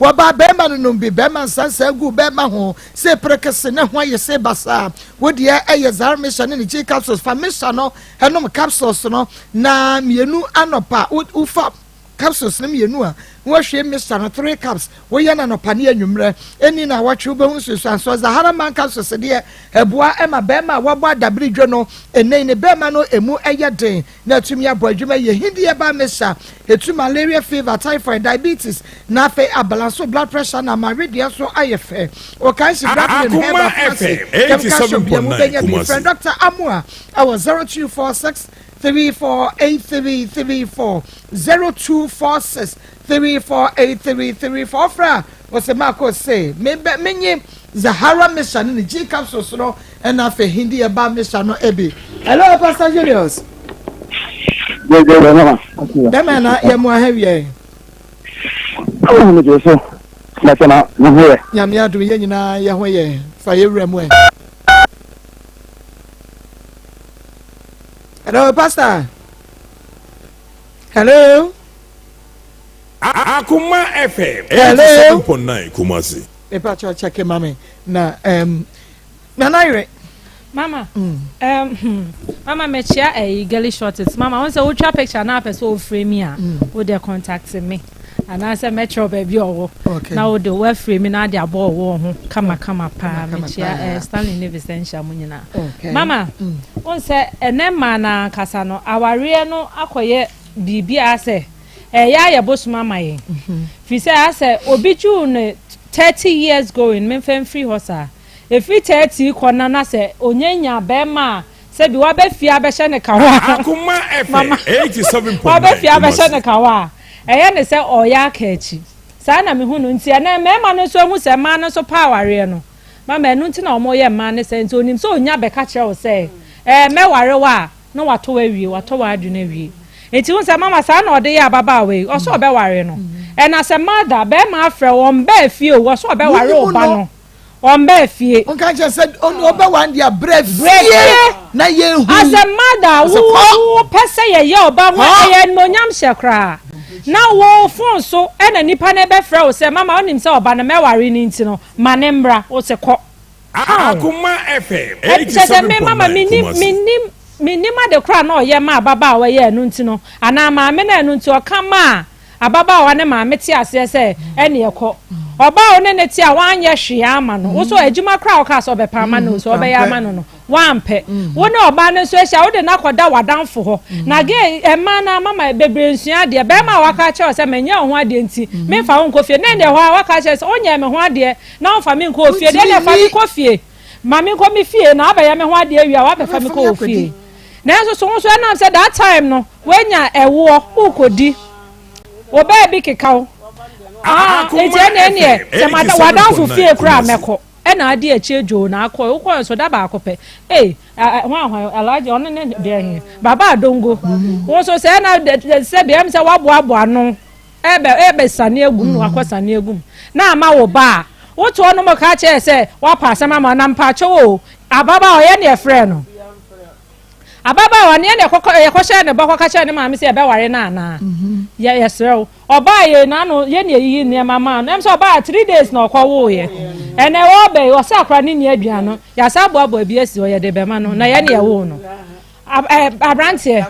Wɔbaa bɛrima no nom bi, bɛrima nsansaa guu bɛrima ho se perekese ne ho ayɛ se basaa. Wo deɛ ɛyɛ Zara Mixture ne ne G capsules. Fa mixture no nom capsules no na mmienu anɔpa. Wofa capsules no mmienu a, na wahwie mixture no 3 cups. Woyɛ no anɔpa ne anwummerɛ. Ɛnni nnawɔtwe wobɛhu nsunsuansoɔ. Zahara man capsules deɛ ɛboa ma bɛrima a wabɔ adabere dwo no. Ɛnnɛ yi ne bɛrima no ɛmu yɛ den na atumi abɔ adwuma yie. Hindi herbal mixture ɛtu malaria, fever, typhoid, diabetes na afei abalanso blood pressure na ama wedeɛ so ayɛ fɛ. Okansi Bradley Herbal Pharmacy, chemical shop bia mu bɛnya bi. Frɛ Dr. Amoah ɛwɔ 0246 348334, 0246 348334. Ɔfrɛ a wɔsɛ Marco se mebɛ menye Zahara Mixture ne ne G capsules no ɛna afei Hindi herbal mixture no ebi. Hello, Pastor Julius. Bɛmɛ na yɛ mu aha wiɛ. Nyame adom yɛ nyinaa yɛ ho yɛ fa yɛ wura mu ɛ. Hello, Pastor. Hello. Akuma FM 87.9 Kumasi. Mepa kyɛw check ma me na Nana Yere. Mama, mama mekyia ɛyi girly shorties. Mama, wɔn sɛ wotwa picture na apɛ sɛ ofure mi a, wo de contact me anaasɛ mɛkyerɛw baabi ɔwɔ na wo de wafure mi na ade abɔ ɔwɔ ho kama kama paa. Mekyia Stanley ne Vicentia mu nyinaa. Mama, wɔn sɛ ɛnɛ mmaa na ankasa no awareɛ no akɔyɛ biribi a asɛ ɛyɛ ayɛ bosom ama yɛn. Fi sɛ asɛ obi dwuu ne 30 years going, memfa mfiri hɔ saa, efiri 30 kɔ na sɛ onyanya bɛrima a sɛbi wabɛ fie abɛhyɛ ne kawa. Akuma FM 87.9 Wabɛ fie abɛhyɛ ne kawa a, ɛyɛ ne sɛ ɔyɛ aka akyi saa na mehu no. Nti ɛnɛ mmarima no nso ehu sɛ mmaa no nso pa awareɛ no, mama, ɛno nti na wɔn yɛ mmaa no sɛ nti onim sɛ onya bɛka kyerɛ wo sɛ mɛware wa a, na watɔ awie, watɔ w'adwene awie. Nti hu sɛ mama saa na ɔde yɛ ababaawa yi, ɔsɛ ɔbɛware no. Ɛna sɛ mada bɛrima afrɛ wɔn bɛɛ fie o, wɔsɛ ɔbɛware ɔba no, wɔn bɛɛ fie. Nka kyerɛ sɛ ɔno ɔbɛwa deɛ brɛ fie na yɛn hu. As a mother, wo pɛ sɛ yɛyɛ ɔba ho ɛyɛ nnonyam hyɛ koraa na wo phone so ɛna nipa no bɛfrɛ wo sɛ, mama, wonim sɛ ɔba no mɛware no, nti no ma ne mmra, wo sɛ kɔ. Akuma FM kyɛ sɛ me mama 87.9 menim Kumasi. Menim ade koraa na ɔyɛ ma ababaawa yɛ ɛno nti no anaa maame no ɛno nti ɔka ma a ababaawa ne maame te aseɛ sɛ ɛne ɛkɔ ɔbaa wo ne ne te a wanyɛ hwee ama no. Wo so adwuma koraa ɔka sɛ ɔbɛpa ama no sɛ ɔbɛyɛ ama no, wampɛ. Wo ne ɔbaa no nso ahyia, wode no akɔda w'adamfo hɔ na ge ɛmaa no mama bebree nsua adeɛ. Bɛrima a waka kyerɛ wo sɛ manyɛ wo ho adeɛ nti memfa wo nkɔ fie na ɛneɛ hɔ a waka kyerɛ sɛ wonyɛ me ho adeɛ na womfa me nkɔ fie deɛ, na ɛfa me kɔ fie, ma me nkɔ me fie na abɛyɛ me ho adeɛ awie a wabɛfa me kɔ wɔ fie. Nanso so wo nso ɛnam sɛ that time no woanya ɛwoɔ wokɔdi wo baabi keka wo. Ah, eti ɛne sɛ mada wadamfo fie koraa mɛkɔ ɛna adi akyi adwo na akɔ. Wokɔ nso da baako pɛ ee hwan hwan Alhaji ɔno ne deɛ he Baba Adongo wo nso sɛ ɛna sɛ bea mi sɛ waboaboa ano ɛbɛ sane egum na wakɔ sane egum na ama wo ba a wotu ɔno mo ka kyerɛ sɛ wapa asɛm ama na mpakyɛw o. Ababaawa ɔyɛ ne ɛfrɛ no ababaawa ne ɛna yɛkɔhyɛ ne bɔ kɔka kyerɛ ne maame sɛ yɛbɛware no anaa yɛ yɛsrɛ wo. Ɔbaa yɛ n'ano yɛ ne yɛyiyi nneɛma maa no ɛm sɛ ɔbaa 3 days na ɔkɔwoo yɛ. Ɛnɛ ɔbɛ yi ɔsɛ akora ne nua aduane no yɛasa aboaboa bi asi hɔ yɛde bɛma no na yɛ ne yɛwoo no. Aberanteɛ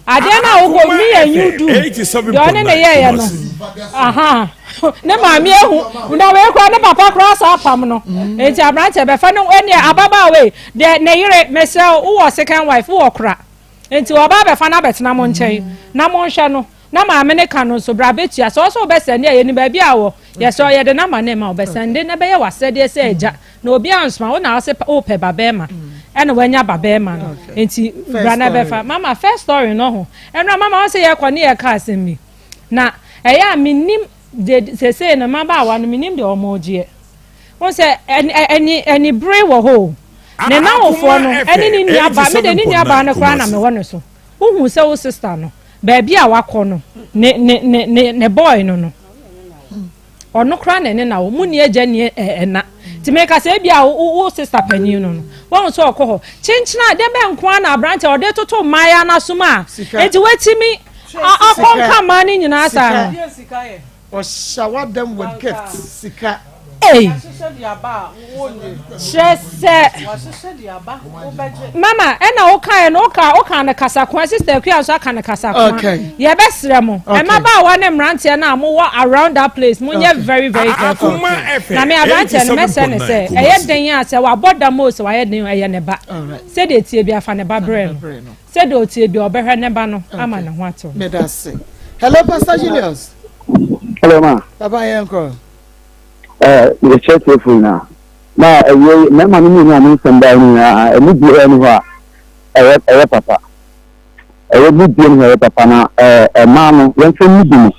adeɛ no a wokɔ mi yɛ nyu du deɛ ɔne ne yɛɛyɛ no aha ne maame ehu na wei kora ne papa kora asa apam no. Nti aberanteɛ bɛfa no ɛne ababaawa yi deɛ ne yere mesrɛ wo, wowɔ second wife, wowɔ kora nti ɔba abɛfa no abɛtena mo nkyɛn na monhwɛ no na maame ne ka no nso bra bɛtua sɛ ɔsɛ wobɛsɛnde a yɛni baabi a wɔ yɛsɛ yɛde nama ne ma wobɛsɛnde na bɛyɛ w'asɛdeɛ sɛ agya na obi ansoma wo na ɔsɛ wopɛ ba bɛrima ɛna wanya ba bɛrima no nti bra na bɛfa. Mama, first story no ho ɛnura mama wɔn sɛ yɛkɔ ne yɛka asɛm bi na ɛyɛ a menim de sesei no mmabaawa no menim deɛ wɔn gyeɛ wɔn sɛ ɛni ɛni ɛni bere wɔ hɔ o ne nanfoɔ no ɛne ne nua ba me de ne nua ba no koraa na mewɔ ne so. Wohu sɛ wo sister no baabi a wakɔ no ne ne ne ne ne boy no ɔno koraa na ɛne na wo mu ni agya ni ɛna nti meka sɛ ebi a wo sister panyin no wɔn nso ɔkɔ hɔ kyenkyena adeɛ bɛ nko ara na aberante ɔde toto mmaayewa n'asom a nti watumi akɔnka mmaa no nyinaa saa no. Ɔshower them with gifts, sika. Ei! Kyerɛ sɛ, mama ɛna wokaeɛ no woka woka no kasakoa sister Akua nso aka no kasakoa. Okay. Yɛbɛsrɛ mo Okay. mmabaawa ne mmeranteɛ no a mowɔ around that place monyɛ very very careful. Akoma FM Na me aberanteɛ no mɛsrɛ ne sɛ 87.9 ɛyɛ Kumasi. den a sɛ wabɔ dam o sɛ wayɛ den o ɛyɛ ne ba. Alright. Sɛdeɛ ɛteɛ biara fa ne ba brɛ no. Brɛ no. Sɛdeɛ ɔteɛ biara ɔbɛhwɛ ne ba no ama ne ho atɔ no. Meda ase. Hello Pastor Julius. Hello ma. Papa yɛn kɔ. Ɛɛ yɛkyerɛ tiefo nyinaa. Na ɛyɛ mmarima no mmienu a mo nsɛm baa no nyinaa ɛmu biara ni hɔ a ɛyɛ ɛyɛ papa. Ɛyɛ mu biara ni hɔ a ɛyɛ papa na ɛɛ ɛmaa no yɛmfa nnidi mu.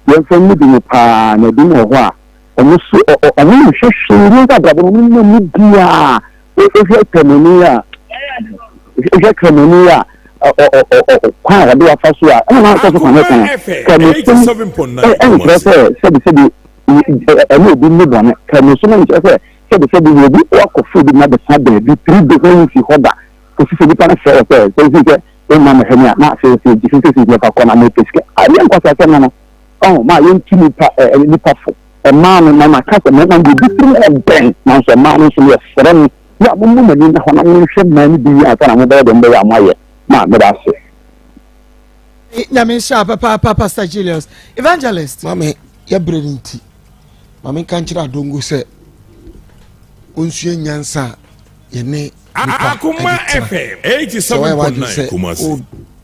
Yɛmfa nnidi mu paa na ebi wɔ hɔ a wɔn so ɔ ɔ wɔn nhwɛ hwee ne nsa abrabɔ no wɔn mma mu biara. Wohwɛ Kramoni a, wohwɛ Kramoni a, kwan a wɔde wafa so a, ɛna na sɔfo Kwame ka no, Kramosom ɛnkyerɛ sɛ sɛbisɛbi ɛne obi nni bɔne. Kramosom nkyerɛ sɛ sɛbisɛbi wɔ obi wakɔfo obi na bɛsa baabi 3 days na womfi hɔ da kɔsi sɛ nipa no frɛ wɔ sɛ sɛ wofi sɛ womma mɛhwɛ me a na afei sɛ gye 50 cedis fa kɔ na mepɛ sika. Ɛnyɛ nkwasiasɛm no no. Ɔho ma yɛntu nipa nipa fo. Mmaa no, na maka sɛ mmarima no deɛ ebi tirim yɛ den, nanso mmaa no nso yɛsrɛ mo, yɛ a momma mo ani nna hɔ na monhwɛ mmaa no bi yie ansa na mobɛyɛ deɛ mobɛyɛ a moayɛ. Ma meda ase. Nyame nhyira papaapa Pastor Julius. Evangelist. Maame, yɛbrɛ no nti, ma menka nkyerɛ Adongo sɛ ɔnsua nyansa a yɛne nipa de tena. Sɛ woayɛ w'adwene sɛ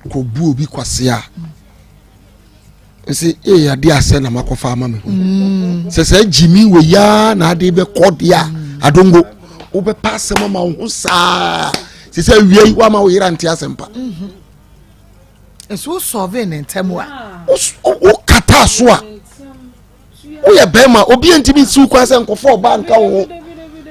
wokɔbu obi kwasea a, ɛsɛ ee adeɛ asɛ na makɔfa ama me ho mm. sɛ sɛ gyimi wɔ yaa na ade bɛkɔ deɛ a mm. adongo wobɛpa asɛm ama wo ho saa sɛ sɛ awia yi woama wo yera nte asɛm pa mm-hmm. nso wosɔve ne ntɛm a wokata so a Woyɛ bɛrima, obi ntumi nsiw kwan sɛ nkɔfɔ ɔbaa nka wo ho.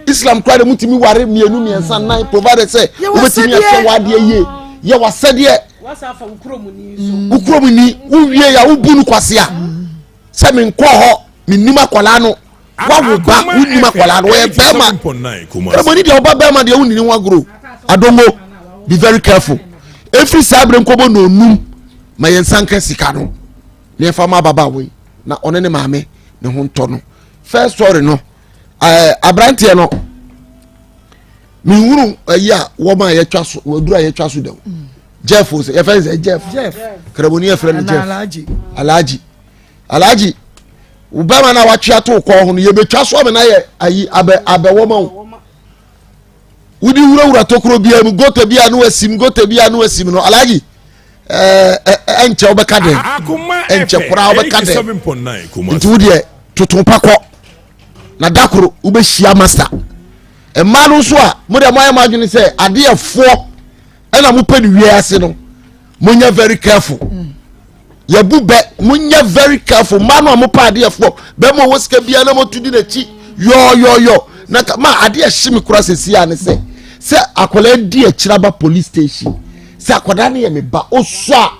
Islam koraa de mutumi ware mmienu mmiɛnsa nnan provided sɛ wobɛtumi ahwɛ w'adeɛ yie. Yɛ w'asɛdeɛ. Wo kurom ni wowie ya wobu no kwasea sɛ menkɔ hɔ mennim akwadaa no wawo ba wonnim akwadaa no wɔyɛ bɛrima. Ɛbɔni deɛ ɔba bɛrima deɛ wonni ne ho agorɔ. Adongo be very careful. Efiri saa abiri nkɔbɔ na onum ma yɛn nsa nka sika no. na yɛfa ma ababaawa yi na ɔne ne maame ne ho ntɔ no first story no ɛɛ aberanteɛ no mehunu ayi a wɔn a yɛtwa so wɔduru a yɛtwa so dɛm mm. jeff o sɛ yɛfɛ sɛ jeff kramoni yɛfrɛ no jeff alhaji alhaji bɛrima no a watwe ato kɔn ho no yɛbɛtwa so amena yɛ ayi abɛ abɛwɔ ma wo wodi wurawura tokuro biara mu gota bi a no asim gota bi a no asim no alhaji ɛɛ ɛnkyɛ wobɛka dɛn ɛnkyɛ koraa wobɛka dɛn nti wo deɛ toto pa kɔ na da koro wobɛhyia master mmaa no nso a mo deɛ moayɛ mo adwene sɛ adeɛ foɔ ɛna mopɛ no wie ase no monyɛ very careful mm. Yɛbu bɛ, monyɛ very careful. Mmaa no a mopɛ adeɛ foɔ, bɛma ɔwɔ sika biara na motu di n'akyi yɔɔyɔɔyɔ. Na ka ma adeɛ ɛhye me kora sɛsi a ne sɛ, sɛ akwadaa di akyire aba police station, sɛ akwadaa no yɛ me ba, ɔsɔ a,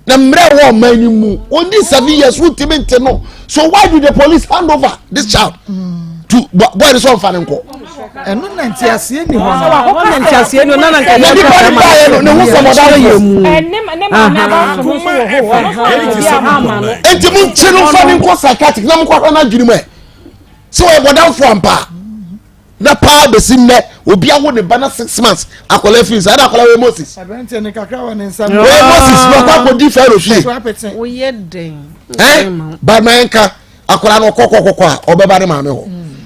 na mmerɛ ɛwɔ ɔman no mu, ɔndi 7 years, wontumi nte no. So why do the police hand over this child? Mm. To boy no sɛ ɔmfa no nkɔ. Ɛno na nteaseɛ ni hɔ no. Ɛhɔ na nteaseɛ ni hɔ na na nka Na nipa no baeɛ no ne ho sɛm ɔda no yɛ mu. Enti mo nkye no mfa no nkɔ psychiatric na monkɔhwɛ no adwene mu ɛ sɛ ɔyɛ bɔdamfo ampa na paa bɛsi nnɛ obi awo ne ba na 6 months akwadaa firi nsa ɛna akwadaa wɔ Moses aberanteɛ ne kakra wɔ ne nsa wɔyɛ Moses na ɔkɔ akɔdi Pharaoh fie ɛ ba na nka akwadaa no ɔkɔkɔkɔkɔ a ɔbɛba ne maame hɔ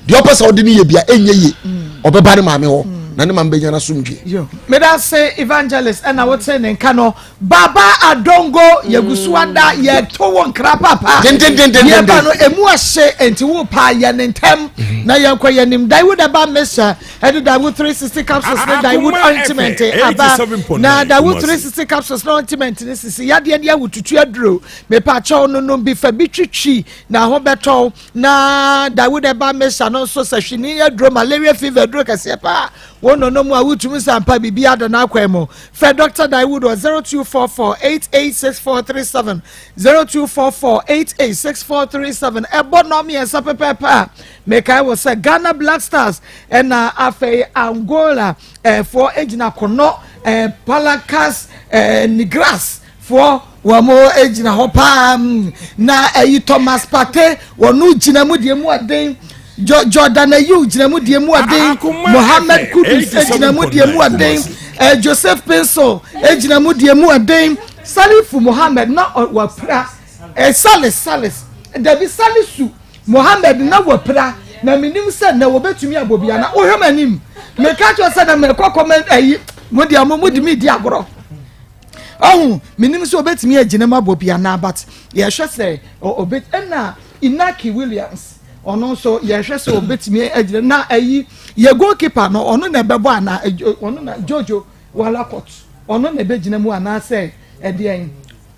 deɛ ɔpɛ sɛ ɔde ne yɛ bia ɛnyɛ yie ɔbɛba ne maame hɔ na ne maame bɛnya n'asomdwe. Meda se evangelist ɛna wote ne nka no Baba Adongo yɛgu so ada yɛto wo nkra papa yɛba no emu ahye nti wo pa yɛ ne ntɛm na yɛnkɔ yɛnim Dawood ɛba Mesa ɛde Dawood 360 capsules ne Dawood ointment aba na Dawood 360 capsules ne ointment ne sisi yadeɛ ne awu tutu aduro mepa kyɛw no nom bi fa bi twitwi na ho bɛtɔw na Dawood ɛba Mesa no nso sɛ hwene aduro malaria fever aduro kɛseɛ paa wo nonom a wotumi sampa biribi ada n'akwan mu. Frɛ Dɔkta Dawood wɔ 0244 886437, 0244 886437. Ɛbɔ nnɔn mmiɛnsa pɛpɛɛpɛ a, mekae wo sɛ Ghana Black Stars ɛna afei Angola ɛfoɔ gyina kono Palancas Negras. foɔ wɔn gyina hɔ paa na ɛyi Thomas Partey wɔn gyina mu deɛ mu ɔden Jordan Ayew gyina mu deɛ mu ɔden Mohammed Kudus gyina mu deɛ mu ɔden eh, Joseph Paintsil gyina mu deɛ mu ɔden Salifu Mohammed na wapira eh, Salis Salis dabi Salisu Mohammed na wapira na menim sɛ na wɔbɛtumi abɔ bia na wohwɛ m'anim meka kyerɛ sɛ na mekɔ kɔmɛ ayi mo deɛ mo de me di agorɔ Ɔho, menim sɛ obetumi agyina mu abɔ bi anaa but yɛhwɛ sɛ obe ɛna Inaki Williams ɔno nso yɛhwɛ sɛ obetumi agyina na ayi yɛ goalkeeper no ɔno na ɛbɛbɔ anaa ɔno na Jojo Walakot ɔno na ɛbɛgyina mu anaasɛ ɛdeɛn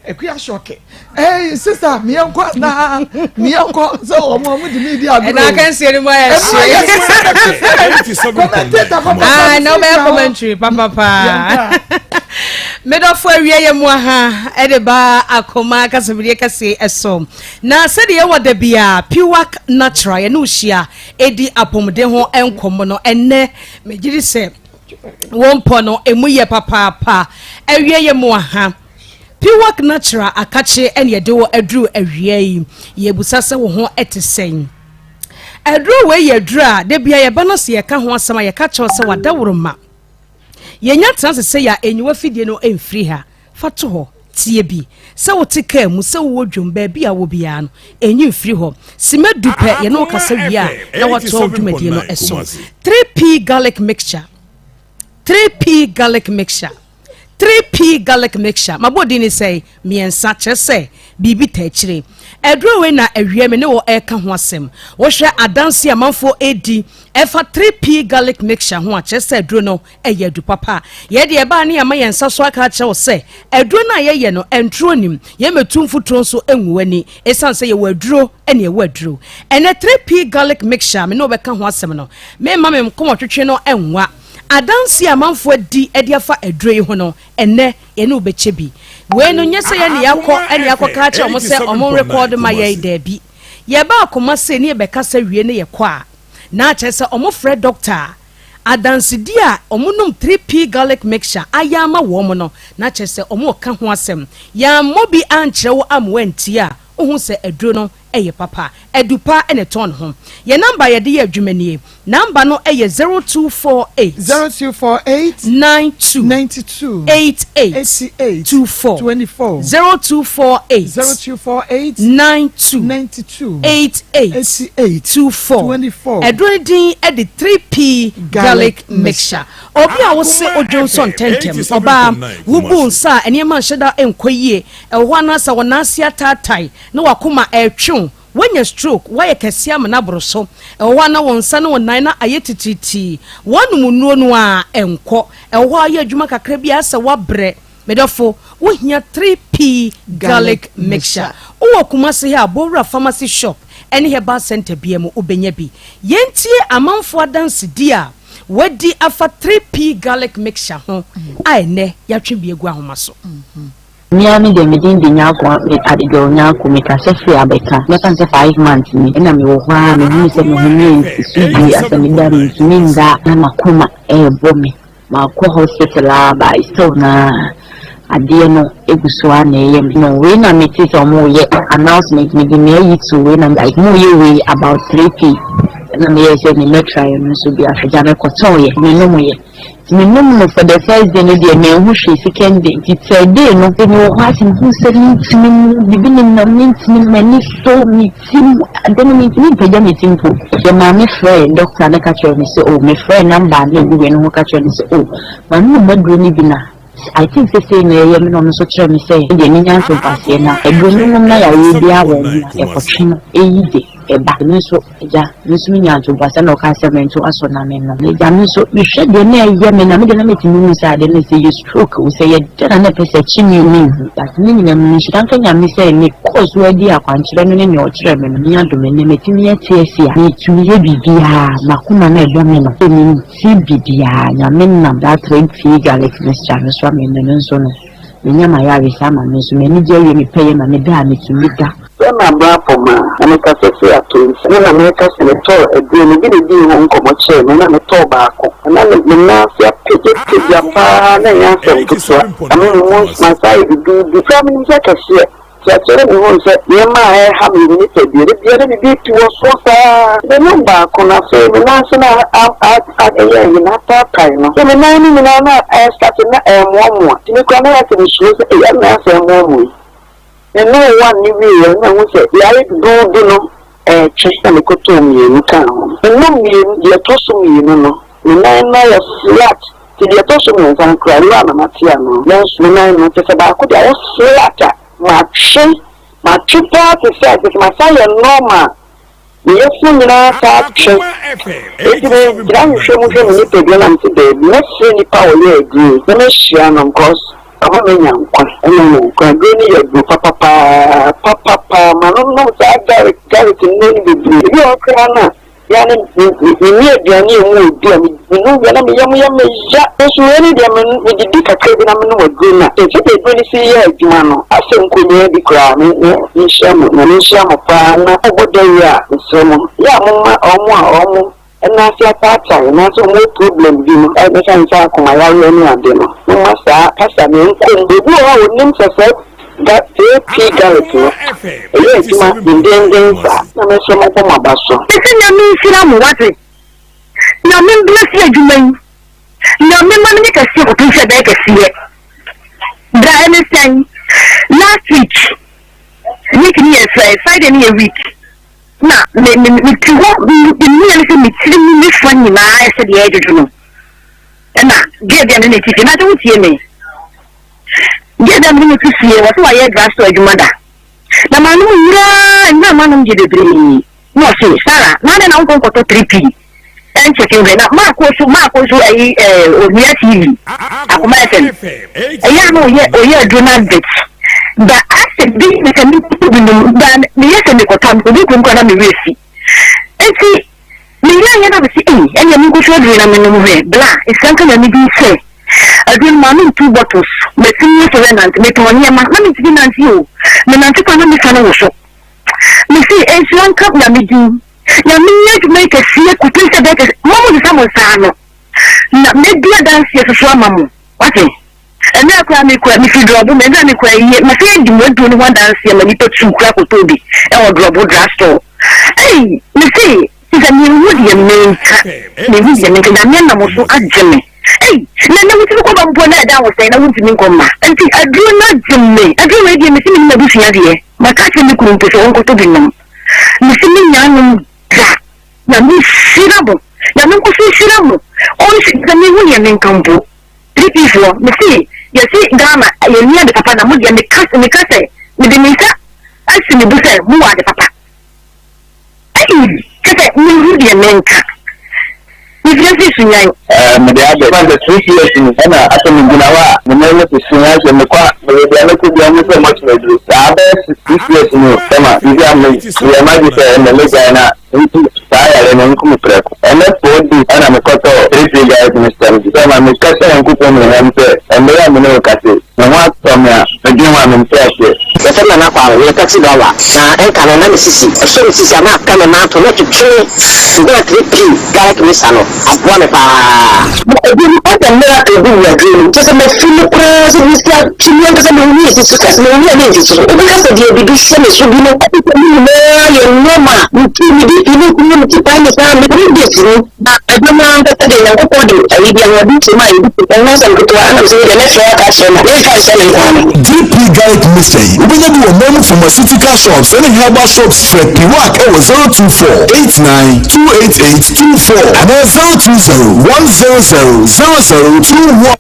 Akua Shɔke. Hey, sister, miɛnkɔ na miɛnkɔ sɛ wɔn wɔn di mi di agorɔ. Ɛna akansie ni mu ayɛ hye. Commentator papa. Ah, na ɔbɛyɛ commentary papa paa. Medɔfo awie yɛ mu aha ɛde ba akoma kasafidie kɛse ɛso. Na sɛdeɛ yɛwɔ da bia Piwak Natural yɛne wo hyia ɛdi apɔmuden ho nkɔmmɔ no ɛnnɛ megye di sɛ wɔn mpɔ no ɛmu yɛ papaapa awie yɛ mu aha. Piwak Natural akakye na yɛde wo aduru awia yi. Yɛbusa sɛ wo ho te sɛn? Aduro wei yɛ aduro a da bia yɛba no sɛ yɛka ho asɛm a yɛka kyerɛw sɛ wadaworo ma. Yɛnya tena ase sɛ yɛ a enyiwa fidie no mfiri ha. Fa to hɔ, tie bi. Sɛ wote kaa mu, sɛ wowɔ dwom, baabi a wɔ biara no, enyi mfiri hɔ. Sima du pɛ yɛne wo kasa wie a na watoa wo dwumadie no so. 3P garlic mixture. 3P garlic mixture. 3P garlic mixture. Mabɔ din ne sɛe mmiɛnsa kyerɛ sɛ biribi ta akyire. Aduro wei na awia me ne wɔ ɛreka ho asɛm. Wohwɛ adanse amanfoɔ ɛredi ɛfa 3P garlic mixture ho a kyerɛ sɛ aduro no ɛyɛ adu papa. Yɛ deɛ ɛbaa ne ama yɛn nsa so aka akyerɛ wo sɛ aduro no a yɛyɛ no ɛntoro nim. Yɛmmɛtu mfuturo nso ngu w'ani ɛsiane sɛ yɛwɔ aduro ɛne ɛwɔ aduro. Ɛnɛ 3P garlic mixture me ne wobɛka ho asɛm no memma me nkɔmmɔtwetwe no ɛnwa. Adanse a amanfoɔ adi de afa aduro yi ho no, ɛnnɛ yɛne wo bɛkyɛ bi. Wei no, nyɛ sɛ yɛn ne yɛakɔ ne yɛakɔka akyerɛ wɔn sɛ wɔn rekɔɔdo ma yɛn, daabi. Yɛba akoma sei ne yɛbɛkasa wie ne yɛkɔ a, na kyerɛ sɛ wɔfrɛ dɔkta a, adansedie a wɔnom 3P garlic mixture ayɛ ama wɔn no, na kyerɛ sɛ wɔreka ho asɛm. Yɛammɔ bi ankyerɛ wo amma woantie a, wohu sɛ aduro no yɛ papa. Adu pa na ɛtɔn ne ho. Yɛn namba a yɛde yɛ adwuma nie. Namba no yɛ 0248. 0248. 92. 92. 88. 88. 24. 24. 0248. 0248. 92. 92. 88. 88. 24. 24. Aduro no din de 3P garlic mixture. Obi a wose odwo nsɔ ntɛntɛm, ɔbaa, wobu nsa a nneɛma nhyɛ da nkɔ yie, ɛwɔ hɔ anaasɛ wɔn nan ase ataatae, na w'akoma retwe wo, woanya stroke, woayɛ kɛseɛ ama no aboro so, ɛwɔ hɔ a na wo nsa ne wo nan no ayɛ titiritii, woanom nnuro no ara ɛnkɔ, ɛwɔ hɔ a woyɛ adwuma kakra bi a ayɛ sɛ woabrɛ, me dɔfo, wohia 3P Garlic Mixture. Wowɔ Kumasi ha a, Bowura Pharmacy Shop ne Herbal Centre biara mu wobɛnya bi. Yɛntie amanfoɔ adansedie a wɔadi afa 3P Garlic Mixture ho a ɛnnɛ yɛatwe bi agu ahoma so. Me ara me deɛ me din de Nyarko Abigail Nyarko me kasa firi Abɛka mɛfa no sɛ 5 months ni ɛna me wɔ hɔ ara me hunu sɛ me ho me nsi so yie asɛ me da me ntumi nda na makoma ɛɛbɔ me makɔ hospital a but still na adeɛ no egu so ara na ɛyɛ me no wei na me te sɛ ɔmo yɛ announcement me de me ayi to wei na like mo yɛ wei about 3p ɛna me yɛ sɛ me mɛtra yɛ no nso bi ahwɛ gya me kɔtɔn yɛ me nom yɛ. Nti me nom no for the first day no deɛ manhu hwee, second day nti third day no me wɔ hɔ ase mehu sɛ mentumi mu biribi nenam mentumi m'ani so me ti mu ade no mentumi mpagya me ti mpo. Yɛ maame frɛɛ doctor no ka kyerɛɛ me sɛ oh me frɛɛ number a na ɛgu wei no ho ka kyerɛɛ no sɛ oh manom aduro no bi na I think sɛ sei na ɛyɛ me na ɔno nso kyerɛɛ me sɛ deɛ menya ntoboaseɛ na aduro no nom na yareɛ biara wɔ ho a ɛkɔtwe no ɛyi de ɛba me nso Agya, me nso menyaa ntoboaseɛ na ɔkaa sɛ mento asɔ na mennom. Agya, me nso mehwɛ deɛ na ɛyɛ me na me deɛ na metumi hu sɛ adeɛ no sɛ ɛyɛ stroke o, sɛ ɛyɛ dɛn na na ɛpɛ sɛ ɛkye me o menhu. But ne nyinaa mu no nhyira nka Nyame sɛ mekɔɔ so ara dii akwankyerɛ no ne nea ɔkyerɛɛ me no. Nyame adom ɛnnɛ matumi ate ase a metumi yɛ biribiara, m'akoma no a ɛbɔ me no mente biribiara. Nyame nam that 3P garlic mixture no so ama ɛnnɛ me nso no manya m'ayaresa ama me nso m'ani gye awie me pɛyɛ ma meda a metumi da. Bɛma bra fam a, na mekasa firi atɔ nsa. Me na meka sɛ metɔɔ aduro no, obi na ɛdii ho nkɔmmɔ kyerɛɛ me na metɔɔ baako. Na na me nan ase apagyapagya pa ara, na ɛnyɛ asɛm ketewa. Na me mu masan ayɛ duduudu. Koraa menim sɛ kɛseɛ. Nti akyire no mehuu sɛ nneɛma a ɛreha me wɔ me nipadua, da biara na biribi retu wɔ soro saa ara. Menom baako no, afei me nan ase no a ɛyɛ ayi no ataapae no. Afei me nan no nyinaa na ɛrestate na ɛremoamoa. Nti me koraa na ayɛ sɛ mesuro sɛ ei, adɛn na ayɛ sɛ ɛremoamoa yi. Menom one no wieeɛ no na mehu sɛ deɛ ayɛ duduudu no retwe na mekɔtɔɔ mmienu kaa ho. Menom mmienu, deɛ ɛtɔ so mmienu no, me nan no ayɛ flat nti deɛ ɛtɔ so mmiɛnsa no koraa ɛno ara na mate ano. Nanso me nan no kyerɛ sɛ baako deɛ ayɛ flat a matwe, matwe paa te sɛ kyerɛ sɛ masan ayɛ normal. Me yafunu nyinaa taa twe. Enti megyina nhwehwɛ mu hwɛ me nipadua na mese daabi, mɛfrɛ nipa a ɔyɛ aduro yi na mahyia no because ɔma manya nkwa, ɔma manya nkwa. Aduro no yɛ aduro papa paa, papa paa. Manonom saa garlic, garlic nnuro no bebree. Ebi wɔ hɔ koraa no a, Me ara menni aduane a emu yɛ duru a, menom wie a na me yam yɛ me ya. Nanso wei no deɛ, medidi kakra bi na menom aduro no a, sɛdeɛ aduro no si yɛ adwuma no, asɛ nkɔnyaa bi koraa. Me, me, menhyira mo, Nyame nhyira mo paa na mobɔ dawuro a, mesrɛ mo, yɛ a momma wɔn a wɔn nan ase ataatae anaasɛ wɔn wɔ problem bi no, ɛmfa ne sɛ akoma yareɛ ne ade no, momma saa kasa no nkɔ mu. Obi wɔ hɔ a ɔnim sɛ saa Ga JP Garrick no, ɛyɛ adwuma dendeenden saa. Na me nso mɛbɔ mo aba so. Mese Nyame nhyira mo wate. Nyame mbless adwuma yi. Nyame ma no nyɛ kɛseɛ kɔpem sɛ ɛbɛyɛ kɛseɛ. Bra ɛne sɛn? Last week, week no yɛ sɛn? Friday no yɛ week. Na me me me ti hɔ me me ne sɛ me tiri mu me fa nyinaa ayɛ sɛ deɛ ɛredwodwo no. Ɛna girl bi a me ne no te fie, na sɛ wotie me. Girl bi a me ne no te fie, wɔse wayɛ drugstore adwuma da. Na manom nwura nwura manom deɛ bebree. Na ɔse Sarah na adɛn na wonkɔ nkɔtɔ 3P ɛnkyɛke nhwɛ na maako nso maako nso ɛyi ɛɛ ohia TV Akoma FM ɛyɛ a na ɔyɛ ɔyɛ aduro no advert da asɛ bi ne sɛ mekɔtɔ bi nom da meyɛ sɛ mekɔtɔ a mekɔdu kurom koraa na me werɛ fi nti meyɛ yɛ na mese ei ɛneɛ menkɔtɔ aduro na menom hwɛ bla nhyira nka Nyame din sɛ Aduro no manom two bottles matumi asɔre anante metɔn nneɛma na mentumi nante o menante koraa na me fa no woso mese nhyira nka Nyame din Nyame nyɛ adwuma yi kɛseɛ kɔpem sɛ ɛbɛyɛ kɛse mo mo sesa mo nsa ano na mɛdi adanseɛ soso ama mo wate ɛnɛ koraa mekura mefiri drɔbo mɛ ɛnɛ mekura yie masɛ adi mo aduro no ho adanseɛ ma nipa tu kura kɔtɔ bi ɛwɔ drɔbo drugstore ei mese Sɛ menhu deɛ menka, menhu deɛ menka, Nyame anam wo so agye me. Ei, na ɛnɛ wotumi kɔ ba mpo na ɛda wo sɛn na wontumi nkɔ mma. Nti aduro no agye me. Aduro wei deɛ mese menim abusua deɛ, maka akyerɛ me kunu mpo sɛ ɔnkɔtɔ bi nom. Mese mennya anom da. Nyame nhyira mo, Nyame nkɔ so nhyira mo. Ɔnhyira, sɛ menhu deɛ menka mpo. 3P foɔ, mese yɛse Ghana yɛnni ade papa na mo deɛ meka, meka sɛ mede me nsa asi me bo sɛ mowɔ ade papa. Ei, kyɛ sɛ menhu deɛ menka. Mefiri afiri so nyan. Ɛɛ mede abɛ ɛfan sɛ 3 years ni ɛna asɛ me gyina hɔ a me nan mu sisi ayɛ sɛ mekɔ a meyɛ deɛ mɛkɔ biara mo sɛ mɔkyem aduro saa bɛyɛ 6 years ni o sɛma biribi a me meyɛ m'adwe sɛ ɛnɛ mɛgyae na nti saa yare no nku me prɛko ɛnɛ 4 days ɛna mekɔtɔɔ 3 3 guys mixture no bi sɛma meka kyerɛ Nyankopɔn animuonyam sɛ ɛmmerɛ a me ne wo kase me ho atɔ me a medwene ho a mente aseɛ. Yɛfrɛ me Nana Kwame, meyɛ taxi driver, na ɛnka no na me sisi, ɛsɔ me sisi a na aka me nan ato na ɛtwetwe me, mebɛyɛ 3P garlic mixer no, aboa me paa. Na ebi no ɔda miracle bi wɔ aduro no mu kyerɛ sɛ mafi mu koraa sɛ mesi atwe me ankasa mehu nsi so kɛse mehu a mensi so wobɛka sɛ deɛ biribi hyɛ me so bi no ɛte sɛ ne nyinaa yɛ nneɛma a metu me BP ne nkunya me ti pae me saa me 3 days ni Na adwuma no ankasa deɛ, Nyankopɔn de ayi bi, ahoɔden kyerɛ mu a yɛde tu, ɛho asɛm ketewa, ɛna mesɛ medeɛ mɛfrɛ aka akyerɛ no, memfa nhyɛ me nkoa no. DP Garlic Mixture yi, wobɛnya bi wɔ man mu pharmaceutical shops ne herbal shops. Frɛ Piwak wɔ 024 89 288 24 anaa 020 100 0021.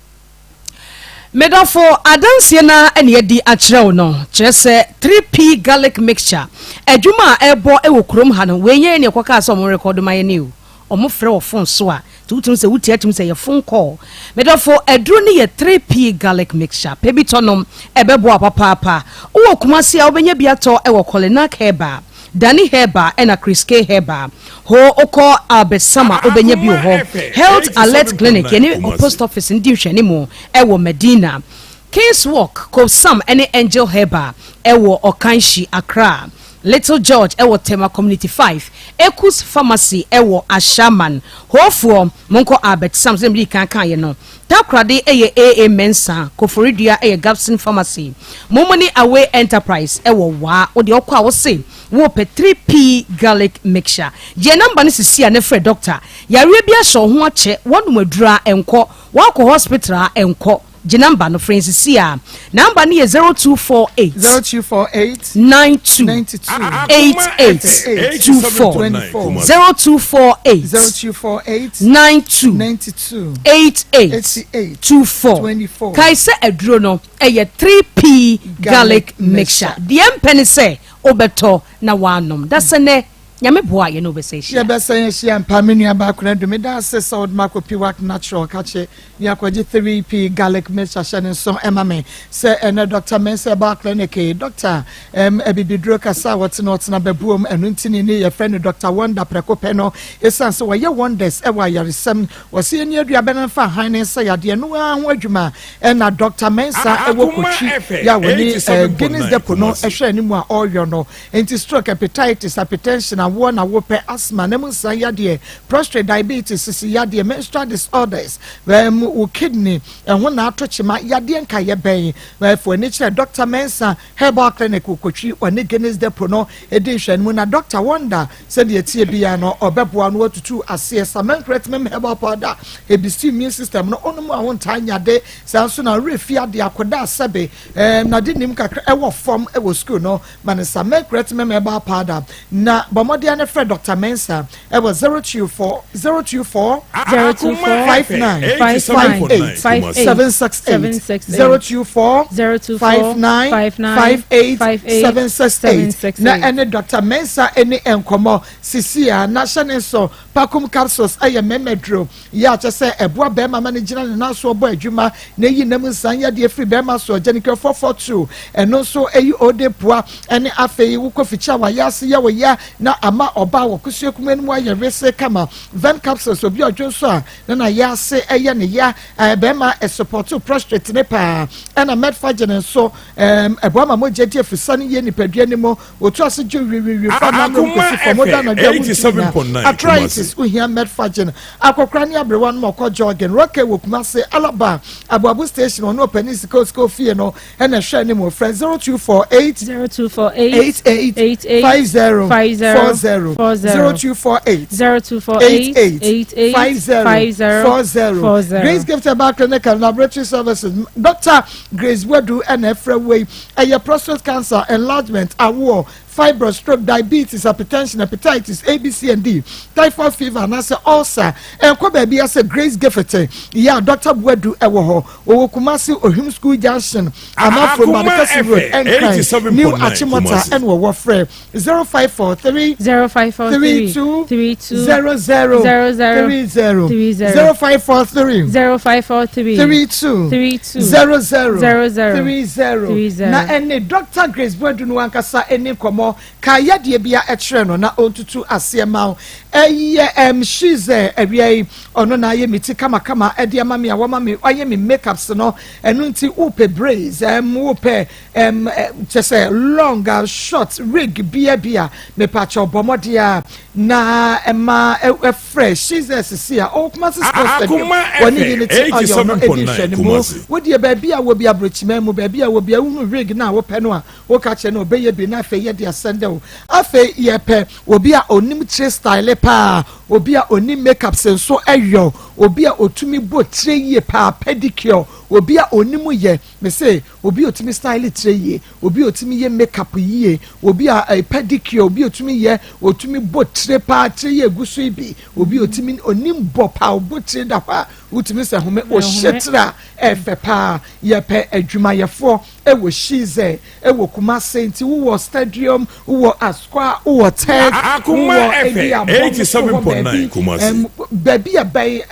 Me dɔfo, adanseɛ no ara na yɛadi akyerɛ wo no, kyerɛ sɛ 3P Garlic Mixture, adwuma a ɛrebɔ wɔ kurom ha no, wei nyɛ yɛn na yɛkɔkaa sɛ wɔrekɔdo ma yɛn o, wɔfrɛ wɔ fon so a, nti wotumi sɛ wotie atumi sɛ ɛyɛ phone call. Me dɔfo, aduro no yɛ 3P Garlic Mixture, pɛ bi tɔ nom, ɛbɛboa wo papaapa. Wowɔ Kumasi a, wobɛnya bi atɔ wɔ Kolinak Herbal. Danny Herbal ɛna Chris K Herbal hoo wokɔ Albert-Sama wobɛnya bi wɔ hɔ. Health Alert Clinic yɛne Post Office no di nhwɛanimu ɛwɔ Medina. Kings Walk, Kobsam ɛne Angel Herbal ɛwɔ Ɔkanhyi, Accra. Little George wɔ Tema Community 5, Ekus Pharmacy wɔ Ashaiman. Hoofoɔ, monkɔ Albert Sam sɛdeɛ medii kan kaeɛ no. Takoradi yɛ AA Mensah, Koforidua yɛ Gabson Pharmacy. Momoni Away Enterprise wɔ Waa. Wo deɛ wokɔ a wose wopɛ 3P Garlic Mixture. Gye yɛn number no sisi a na frɛ doctor. Yareɛ bi ahyɛ wo ho akyɛ, woanom aduro a ɛnkɔ, woakɔ hospital a ɛnkɔ. Gye number no frɛ yɛn sisi a. Number no yɛ 0248. 0248. 92. 92. 88. 24. 24. 0248. 0248. 92. 92. 88. 88. 24. 24. Kae sɛ aduro no ɛyɛ 3P garlic mixture. Deɛ mpɛ ne sɛ wobɛtɔ na woanom. Dasɛnɛ Nyame boa a yɛne wo bɛsan ahyia. Yɛbɛsan ahyia ampa me nua baa Konadu meda ase sɛ wode makɔ Piwak Natural kakye ne akɔgye 3P garlic mixture hyɛ ne nso ɛma me sɛ ɛnɛ Doctor Mensah Herbal Clinic yi Doctor ɛm abibiduro kasa a wɔtena ɔtena bɛbuom ɛno nti ne ne yɛfrɛ no Doctor Wonder prɛko pɛ no ɛsiane sɛ wɔyɛ wonders ɛwɔ ayaresɛm wɔsɛ yɛni aduabɛ no mfa han ne nsa yadeɛ no ara ho adwuma ɛna Doctor Mensah ɛwɔ Kotwi yɛ a wɔne Guinness Depot no ɛhwɛ anim a ɔreyɔ no. Enti stroke, hepatitis, hypertension, awoɔ na wopɛ, asthma, na mu nsa yadeɛ, prostrate, diabetes, sisi yadeɛ, menstrual disorders, um, wo kidney, ɛho na ato kyema, yadeɛ nkaeɛ bɛn? Fa w'ani kyerɛ Dr. Mensah Herbal Clinic wɔ Kotwi, ɔne Guinness Depot no di nhwɛanimu na Dr. Wonder sɛdeɛ ɛteɛ biara no ɔbɛboa no watutu aseɛ. Samankret Mem Herbal Powder, ɛbisi immune system no, wonom a wontaa nya de, saa nso na werɛ fi adeɛ, akɔda asɛbe, um, na de nim kakra ɛwɔ fam ɛwɔ sukuu no, Ma no sa Mercuret Mem Herbal Powder na bɔ mmɔden ara na frɛ Dɔkta Mensah wɔ 024 024 59 58 768 024 59 58 768 na ɛne Dɔkta Mensah ɛni nkɔmmɔ sisi a na hyɛ ne nso Pakum capsules yɛ mmarima aduro yɛ a kyɛ sɛ ɛboa barima ma no gyina ne nan soɔ bɔ adwuma na ɛyi nam nsan yadeɛ firi barima soɔ. Gyanikɛ 442 ɛno nso ɛyi ode poa ɛne afei wokɔ fikyi a wayɛ ase yɛ wo ya na ama ɔbaa wɔ kosua kumaa no mu ayɛ wesee kama. Vem capsules obi ɔdwo nso a na na yɛ ase ɛyɛ ne ya barima ɛsopɔto prostrate ne paa ɛna metforgen nso ɛboa ma mogya di afisane yie nipadua no mu. Otu ase gye wiwiwi fa n'anom Akoma kosi fam. Ɔda FM anadwo a wontumi nna. 87.9 Arthritis, Kumasi. Wohia Metforgen. Akɔkora ne aberewa nom ɔkɔ jogging. Rocky wɔ Kumasi, Alaba, Aboabo station, ɔne ɔpanin Sika Osika Ofie no na ɛhwɛ anim. Frɛ 0248 0248 88 88 50 50 40 40 0248 0248 88 88 50 50 40 40. Grace Gift Herbal Clinic and Laboratory Services. Dr. Grace Wadu na ɛfrɛ wei. Ɛyɛ prostate cancer, enlargement, awoɔ, fibroid, stroke, diabetes, hypertension, hepatitis, A, B, C and D, typhoid fever anaasɛ ulcer. Ɛnkɔ baabiara sɛ Grace Gifford yɛ a Dɔkta Boadu wɔ hɔ. Ɔwɔ Kumasi, Ohim School Junction, Anafo, Akoma Madekasi Road, FM Nkran, New 87.9 Achimota Kumasi. ɛna ɔwɔ. Frɛ 0543 0543 32 32 00 00 30 30 0543 0543 32 32 00 00 30 30. na ɛne Dr. Grace Boadu no ankasa ɛni nkɔmmɔ ka yadeɛ bia ɛkyerɛ no na ɔntutu aseɛ ma wo. Ɛyɛ ɛm Shize awia yi ɔno na ayɛ me ti kamakama ɛde ama me a wama me ɔyɛ me makeups no ɛno nti wopɛ braids ɛm wopɛ ɛm kyɛ sɛ long a short wig bia bia mepakyɛw bɔ mmɔden a na ɛma ɛfrɛ Shize sisi a ɔwɔ Kumasi Sports Stadium Akoma wɔne FM Unity Oil no ɛdi 87.9 nhwɛne mu Kumasi. wodeɛ baabi a wɔ bi aburokyima mu baabi a wɔ bi a wohunu wig no a wopɛ no a woka kyerɛ no ɔbɛyɛ bi na afei yɛde asɛndɛ wo afei yɛpɛ obi a onim tire style paa obi a onim makeups nso ɛyɔ obi a otumi bɔ tire yie paa pedicure obi a onim yɛ mese obi a otumi style tire yie obi a otumi yɛ makeup yie obi a pedicure obi a otumi yɛ otumi bɔ tire paa tire yɛ egu so yi bi obi a otumi onim bɔ paa ɔbɔ tire da hɔ a wotumi sɛ home ɔhyɛ tire a ɛfɛ paa yɛpɛ adwumayɛfoɔ ɛwɔ Shize ɛwɔ Kumase nti wowɔ stadium wowɔ Asokwa wowɔ Tech Akoma wowɔ ebi FM abɔ so hɔ 87.9 baabi Kumasi. Baabi a bɛn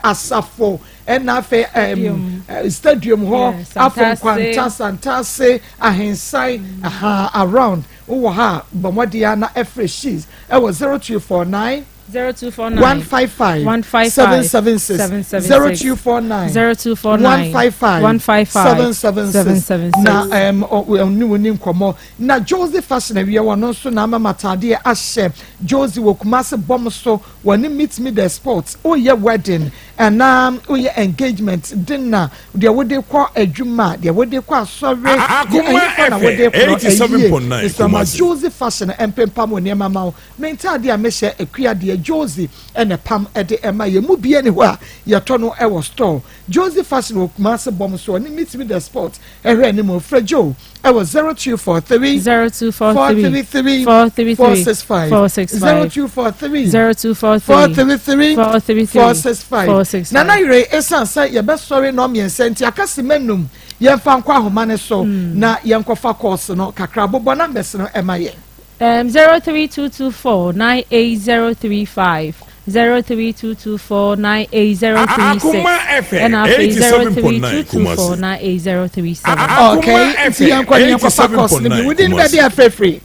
asafo ɛna afei stadium hɔ Yeah, afɔ Santase. Nkwanta Santase Ahensan aha around wowɔ ha bɔ mmɔden a na ɛfrɛ Shiz ɛwɔ 0249 0249 155 155 776 776 0249 0249 155 155 776 na ɛm ɔne wo ni nkɔmmɔ na Josie Fashion awie wɔn nso na ama mataadeɛ ahyɛ Josie wɔ Kumasi bɔm so wɔne meet me the sport woyɛ wedding anaa woyɛ engagement dinner deɛ wode kɔ adwuma deɛ wode kɔ asɔre deɛ Akoma ɛhefa na wode kɔ no FM ɛyie 87.9 Mr. Ma Kumasi. Josie Fashion mpempam wɔ nneɛma ma wo me ntaadeɛ a mehyɛ akua deɛ Josie ɛna pam ɛde ɛma yɛ mu bie ne hɔ a yɛtɔ no ɛwɔ store Josie Fashion wɔ Kumasi bɔm so ɔne meet me the sport ɛhwɛ anim frɛ Joe ɛwɔ 0243 0243 433 433 465 465 0243 0243 433 433 465 465. Nana Yere ɛsiane sɛ yɛbɛsɔre na ɔmmiɛnsa nti aka sima num yɛmfa nkɔ ahoma ne so na yɛnkɔfa kɔɔse no kakra bobɔ numbers no ɛma yɛn. 03224 98035 03224 98036 Akoma FM ɛna afei 87.9 03224 Kumasi. 98037. Okay, nti yɛnkɔ ne yɛnkɔfa kɔɔse no bi wodin ne baabi afrɛfiri.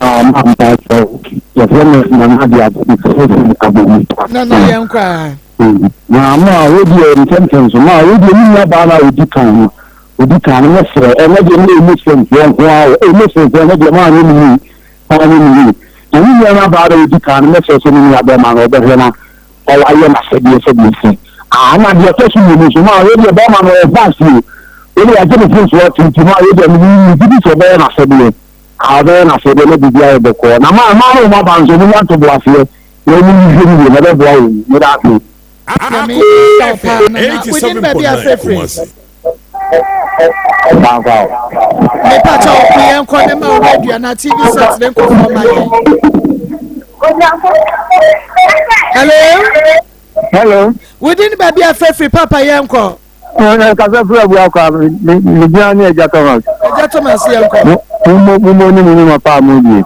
Mpakyɛw, yɛfrɛ me Nana de Abɔmu Abɔmu. Nana yɛnkɔ a. Na mo a wodi ntɛmtɛm so, ma wodi ne nua baa no a odi kan no, odi kan no mɛsrɛ, ɛnɛ deɛ ne ɛmu sɛmfoɔ nko ara, ɛmu sɛmfoɔ ɛnɛ deɛ maa ne mu yi, maa ne mu yi. Na ne nua no baa no a odi kan no mɛsrɛ sɛ ne nua bɛrima no ɔbɛhwɛ na ɔwayɛ n'asɛdeɛ sɛdeɛ ɛsɛ. Ah, na deɛ ɛtɔ so mmienu nso, maa wodi bɛrima no ɔyɛ fast o, wodi agye ne fon so ɔte nti maa wodi ɛno ne gidi sɛ ɔbɛyɛ n'asɛdeɛ. Ah, ɔbɛyɛ n'asɛdeɛ na biribi ayɛ bɔkɔɔ. Na maa maa no wɔn aba nso, wɔn nya ntoboaseɛ na wɔn nhwɛ mu yie na ɛbɛboa wɔn. Meda ase. Nyame Akoma nhyira wo paa FM Nana wodin ne baabi 87.9 afrɛfiri. Kumasi. Mepa kyɛw yɛnkɔ ne ma wo radio anaa TV set ne nkɔfoɔ ma yɛn. Hello. Hello. Wodin ne baabi afrɛfiri papa yɛnkɔ. Kasa firi abu akɔ a megyina ne Agya Thomas. Agya Thomas yɛnkɔ. Mo mo ne mo nnwuma pa a modie.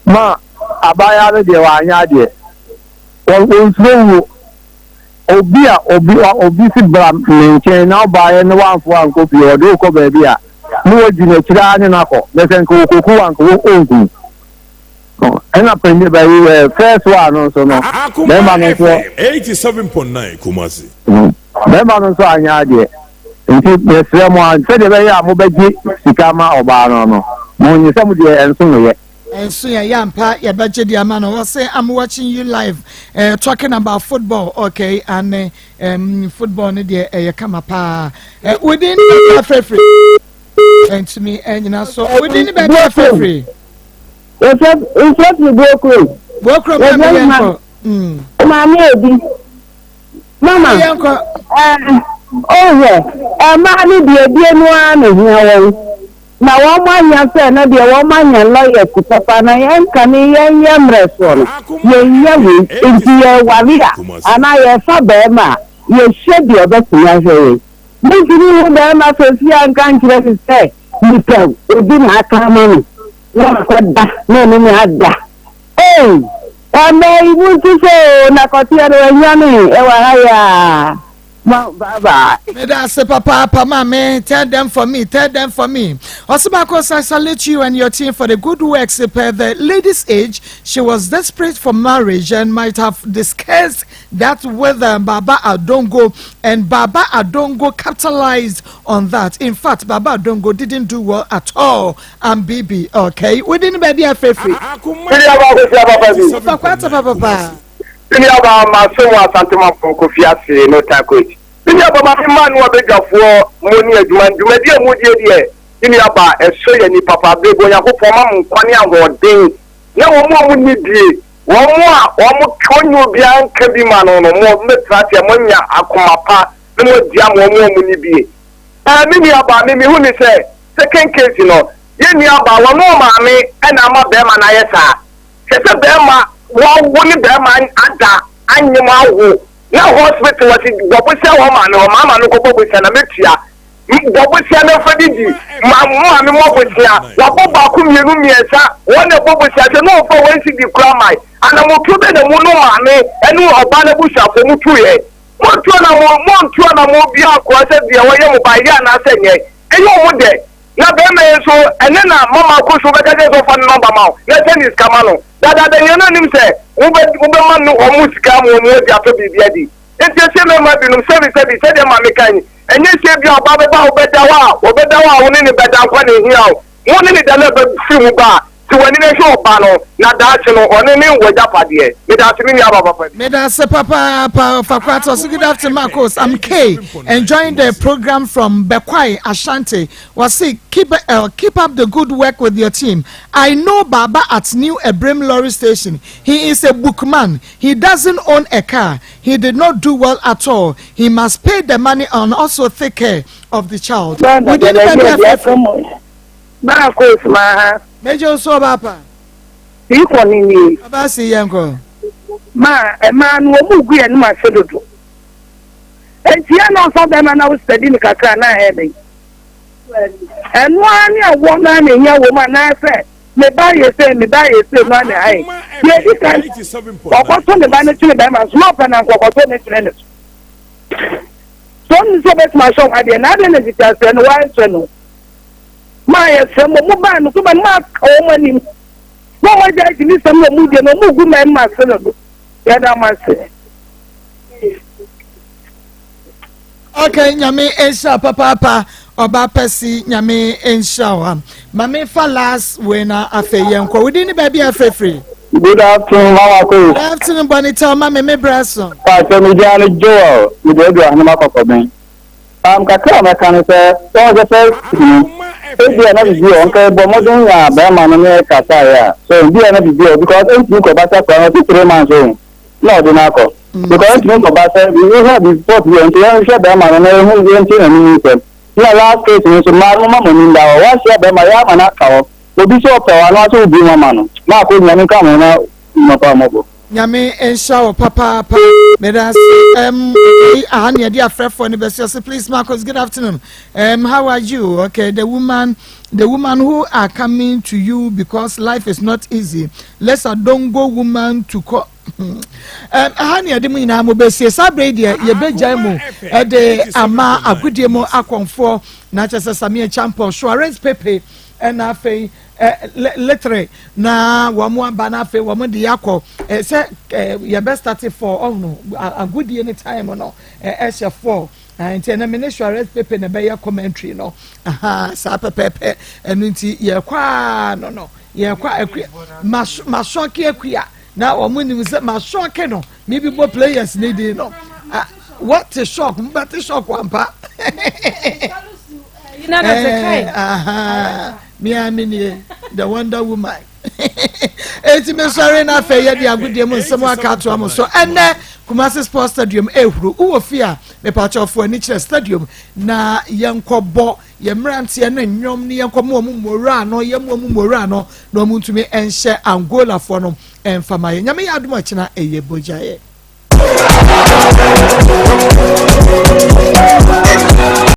Ma abaayewa no deɛ wanyɛ adeɛ. Wɔnsuro wuo. Obi a obi obi si bra me nkyɛn na ɔbaeɛ na wamfo ankɔ fie ɔde wokɔ baabi a na wadi n'akyiri ara ne no akɔ na sɛ nka wɔkɔku wo anka ɔnku ɛna panyin bɛyi ɛ first one no nso no Akoma bɛrima no nso FM 87.9 Kumasi. bɛrima no nso anyɛ adeɛ nti mesrɛ mo a sɛdeɛ ɛbɛyɛ a mobɛgye sika ma ɔbaa no no monye sɛ mo deɛ ɛnso no yɛ. Nso yɛ yɛ ampa yɛbɛgye de ama no. Wɔsɛ I'm watching you live talking about football, okay, and football no deɛ ɛyɛ kama paa. Wodin ne baabi afrɛfrɛ ntumi ɛnyina so. Wodin ne baabi afrɛfrɛ. Nsuo firi Buokuro. Buokuro maame yɛn kɔ. Maame ebi. Mama. Yɛn kɔ. Ɔhwɛ mmaa no deɛ ebie no ara na ehia wɔn. Na wɔn anya sɛ na deɛ wɔn anya lawyers papa na yɛn kane yɛn yɛ mmerɛ soɔ no yɛn nyɛ wei nti yɛ ware a anaa yɛfa barima a yɛhyɛ deɛ ɔbɛtumi ahwɛ yɛn. Mentumi nhu barima sɛsi a nka nkyerɛ no sɛ mepɛ wo obi na aka ama me na wakɔ da na ɔne me ada. Ei ɛmɛ yi monte sɛ oo na kɔteɛ no wanyane ɛwɔ ha yi aa. Ma bye bye. Meda ase papaapa maame. Tell them for me, tell them for me. Osibako, I salute you and your team for the good works. Per the lady's age, she was desperate for marriage and might have discussed that with Baba Adongo, and Baba Adongo capitalized on that. In fact, Baba Adongo didn't do well at all. I'm BB, okay? We didn't be a free. Akoma Papa, papa. Me nuabaa maso wɔ Asante Mampong Kofi ase no time coach. Me nuabaa ma me mma ne wabadwafoɔ mo ne adwuma dwumadi a modie deɛ me nuabaa ɛsɔ yɛn ani papa berɛ Onyankopɔn ma mo nkwa ne ahoɔden na wɔn a wɔnni bie wɔn a wɔn wɔnyɛ obiara nka bi ma no no mo mɛtena aseɛ moanya akoma pa na moadi ama wɔn a wɔnni bie. Ɛɛ me nuabaa me mehu ne sɛ second case no yɛn nuabaa wɔn maame ɛna ama bɛrima no ayɛ saa. Hwɛ sɛ bɛɛma wawo ne bɛɛma ada anyem awo na hospital wɔsi bɔ bosia wɔ maame hɔ maa maame nkɔbɔ bosia na mɛtua bɔ bosia na nfa didi ma maame mɔ bosia wabɔ baako mmienu mmiɛnsa wɔn na ɛbɔ bosia sɛ na ɔfa wɔn si di kura mae anamotuo bɛ na mu no maame ɛne ɔbaa n'abusuafoɔ mu tu yɛ montu anamo montu anamo bi akoa sɛ deɛ wɔyɛ mo ba yɛ anaasɛ nyɛ ɛyɛ ɔmo dɛ. Na bɛɛma yi nso ɛnɛ na mama kɔ so bɛka kyerɛ sɛ ɔfa ne nɔmba ma wo na sɛne sika ma no dadaada nyina no nim sɛ wobɛ Wama no wɔn sika ama wɔn adi atɔ biribi adi. Enti ɛsɛ mmarima binom, sɛbisɛbi, sɛdeɛ maame kae yi, ɛnyɛ sɛ ebia ɔbaa bɛba a wobɛda hɔ a, ɔbɛda hɔ a wo ne no bɛda nko na ehia wo. Wo ne no da na ɛbɛfiri mu ba a, te w'ani na hwɛ ɔba no, na daakye no, ɔno ne w'agyapadeɛ. Meda ase me nuabaa papa bi. Meda ase papaapa Ɔfa Kwatɔ so. Good afternoon Marcos. I'm Kay enjoying the program from Bekwai, Ashanti. Wɔse keep up the good work with your team. I know Baba at New Ebrim Lorry Station. He is a bookman. He doesn't own a car. He did not do well at all. He must pay the money and also take care of the child. Within the baby. Marcos ma ha. Major nso ɔba pa. Ikɔ ne nie. Ɔba si yɛn kɔ. Ma ɛmaa no wɔn mu gu yɛn anim ase dodo. Enti yɛn na ɔfa bɛrima na wosadi no kakra na ayɛ dɛn? Ɛno ara ne ɛwɔ no ara na ehia wɔ mu anaasɛ me ba yɛ sei me ba yɛ sei no ara na ɛha yɛn. Deɛ edi kan, ɔkɔto ne ba no twene bɛrima so na ɔpɛ na nka ɔkɔto ne twene ne so. So ɔnim sɛ ɔbɛtumi ahyɛ wɔn adeɛ na adɛn na mfitiaseɛ no wanhyɛ no? Maa yɛsrɛ mo, mo baa no so ba no moaka wɔn anim na wɔn agya agyimisɛm na wɔn deɛ na wɔn gu mmarima ase no do. Yɛda mo ase. Okay, Nyame nhyira papaapa ɔba pɛsi Nyame nhyira wa. Ma me fa last wei na afei yɛn kɔ. Wodi ne baabi a frɛfrɛ. Good afternoon, Mama Ko. Good afternoon, Bonita. Ma me me brɛ so. Pastor me gya ne Joel, me de adu ahema kɔkɔbɛn. Kakra a mɛka ne sɛ, wɔn sɛ first no, ebi a na bibi wɔ nka ɛbɔ mmɔden nya bɛrima no ne kasaeɛ a, so ebi a na bibi wɔ because ɛntumi kɔba sɛ akora no ɔte 3 months o na ɔde no akɔ. Because ɛntumi kɔba sɛ wohwɛ bi report bi wɔ nti yɛnhwɛ bɛrima no na yɛhu yɛntie n'anim nsɛm. Na last case no nso mmaa no moma mo anim da hɔ, woahyia bɛrima yɛ ama no aka hɔ. Obi sɛ ɔpɛ wo ano asɛ wobie mu ama no. Maakɔ Nyame nka mo na mmapa mmɔbɔ. Nyame nhyira wo papaapa. Meda ase. Okay, aha ne yɛde afrɛfoɔ no bɛsi ɔse please Marcus, good afternoon. How are you? Okay, the woman who are coming to you because life is not easy. Let's a don't go woman to call. Aha ne yɛde mu nyinaa mo bɛsie saa berɛ yi deɛ yɛbɛgyae mu ɛde ama agodie mu akɔmfoɔ na kyɛ sɛ Samia Champon Suarez Pepe ɛna afei letere na wɔn aba na afei wɔn de akɔ sɛ yɛbɛ start 4 ɔhono agodie ne time no ɛhyɛ 4 nti ɛnna me ne Suarez Pepe na ɛbɛyɛ commentary no saa pɛpɛɛpɛ. Ɛno nti yɛkɔ a no yɛkɔ akua masɔke akua na wɔn nim sɛ masɔke no mibi bɔ players ne din no what a shock mbɛte shock wampa. Mia mi nie the Wonder Woman eti mi sɔre na afei yɛ de agodie mu nsɛm aka ato amo so. Ɛnɛ Kumasi Sports Stadium ehuru wowɔ fi a mepatwɔfo ani kyerɛ stadium na yɛnkɔ bɔ yɛn mmeranteɛ ne nnwom ne yɛnkɔ mu wɔn mmowura no yɛn mu wɔn mmowura no na wɔn ntumi nhyɛ Angolafoɔ no mfama yɛ. Nyame yɛ adum akyina ɛyɛ bogyaeɛ.